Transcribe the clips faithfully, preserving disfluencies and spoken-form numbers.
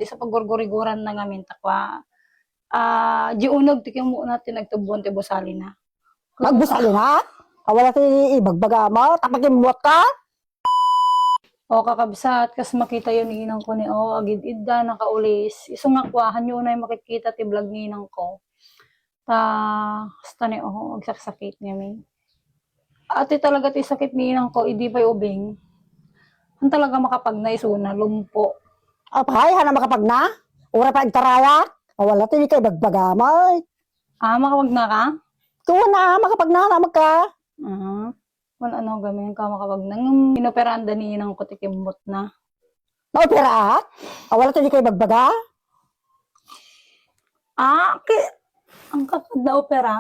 Isu paggurguriguranna ngamin ta kua, ah, di uneg ti kimmotna ti nagtubbuan ti busalina. Nagbusalina? Awala ti ibagbagam, ah, ta pakimmuat ka? O, kakabsat, kas makitayo ni inangko ni, o, agid-idda, nakaulis. Isu nga kua, hanyo unay makitkita ti vlog ni inangko. Ta, kasta ni, o, agsaksakit ngamin. Ati talaga ti sakit ni inangko, idi pay ubing. Han talaga makapagna isuna, lumpo. Apay, hana makapagna? Uray pay agtarayak? Awala ti di ka ibagbagam, ay. Ah, makapagna ka? Kuna, makapagna na magka. Ah, wan ano gamin ka makapagna. Ngem inoperanda ni inangko ti kimmotna. Naoperaak? Awala ti di ka ibagbaga? Ah, ki-, ang kakad na opera.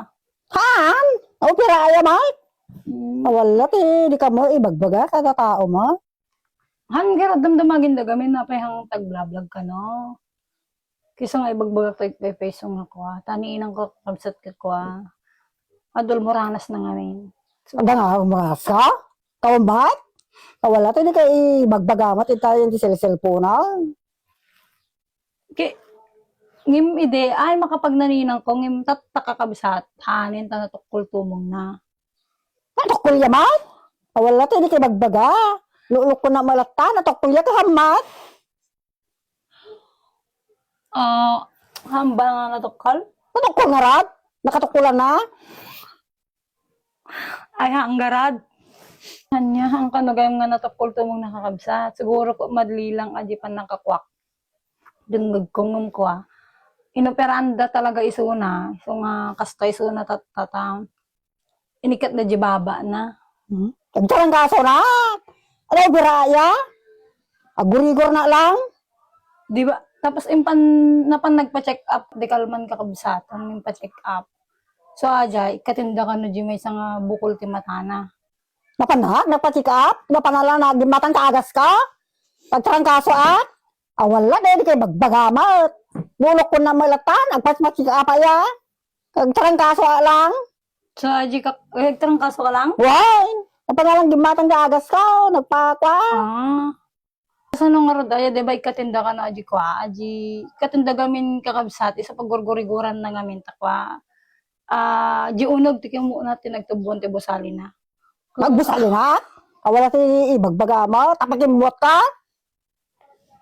Haan? Naopera aya, Mike? Hmm. Awala ti di ka mo ibagbaga kada tao mo? Han, garud damdamagen da gamin, napay han tagblablag kano. Kisa nga ibagbagak ti Facebook nga kua. Ta ni inangko kakabsat ka kua. Adul mo ranas na ngamin. So, adda nga ranas ka? Kawan ba? Awala ti di ka ibagbagamat ita yung cellphone na. Ki-, ngem idi, ay, makapagna ni inangko, ngem tat-, ta kakabsat, hanin ta natukkol tumongna. Natukkol ya, Mike? Awala ti di ka ibagbaga. Lulukon na malatta, natukkol ya kahammat. Ah, hambal nga natukkol? Natukkol ngarud? Nakatukkolan na? Ay, han ngarud. Ania, han kano gayam nga natukkol tumong nakakabsat. Siguro ko madli lang adi pannakakuak. Dengngegko ngem kua. Inoperanda talaga isuna. Isu nga kasta isuna tat-, tata. Inikkat na di baba na. Hmm? Agtarangkaso na. Ano, biraya? Agurigor na lang. Di ba? Tapos impan, napan nagpa-check up, di kalman kakabsatan, impa-check up. So, aja, ikatinda kano di maysa nga bukol ti matana. Napan na? Nagpa-check up? Napan na lang na gimmatang kaagas ka? Agtarangkaso, ah? Awala, di, di kay bagbagamat. Bulok ko na malatan, agpa-check up, aya. Agtarangkaso, ah, lang. So, aji ka, eh, agtarangkaso ka lang? Wen, napanalang gimmatang ti agas ko, nagpakua. Ah. Kasano ngarud, aya, di ba, ikatinda kano, aji kua, aji, ikatinda gamin kakabsat, isu paggurguriguranna ngamin ta kua. Ah, di uneg ti kimmotna ti nagtubbuan ti busalina. Nagbusalina? Awala ti ibagbagam, ta pakimmuat ka?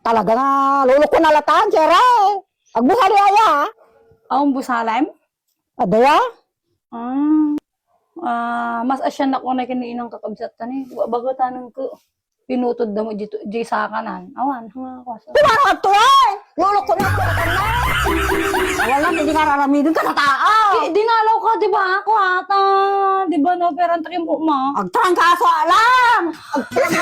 Talaga nga lulukon na latan, sir, eh. Agbusali aya, ah. Awan busalem? Adaya? Ah. Ah, mas asyanak unay ken ni inang kakabsat ta ni. Wa-, baga tanang ko. Pinutod da mo di, di sakanan. Awan, nga, kuasa. Di ba nga to, eh? Lulukon na latan na. Wala, hindi nga raramidin ka sa tao. Di, dinalaw ka, di ba? Ako ata. Di ba, no? Pero ang takim mo. Agtrangkaso lang. Agtrangkaso.